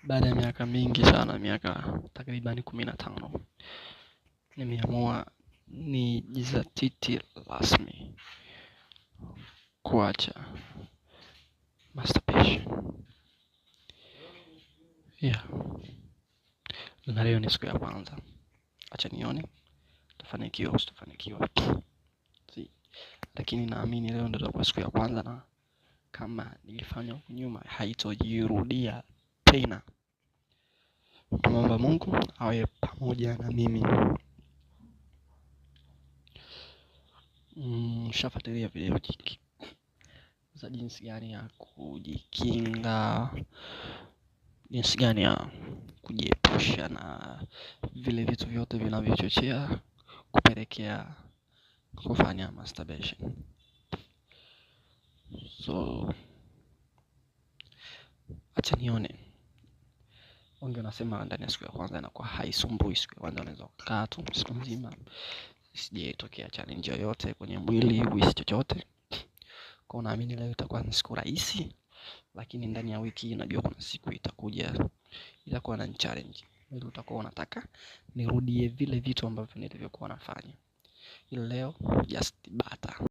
Baada ya miaka mingi sana, miaka takribani 15, nimeamua nijizatiti rasmi kuacha masturbation. Yeah. Na leo ni siku ya kwanza. Acha nione tafanikiwa sitafanikiwa. Si. Lakini naamini leo ndio itakuwa siku ya kwanza, na kama nilifanya huku nyuma haitojirudia tena. Tunamwomba Mungu awe pamoja na mimi. Shafuatilia video nyingi za jinsi gani ya kujikinga, jinsi gani ya kujiepusha na vile vitu vyote vinavyochochea kupelekea kufanya masturbation. So acha nione. Wengi wanasema ndani ya siku ya kwanza inakuwa haisumbui. Siku ya kwanza unaweza kukaa tu siku nzima, sijaitokea challenge yoyote kwenye mwili, uhisi chochote. Kwa naamini leo itakuwa ni siku rahisi, lakini ndani ya wiki najua kuna siku itakuja itakuwa na challenge. Mwili utakuwa unataka nirudie vile vitu ambavyo nilivyokuwa nafanya. Ila leo just bata.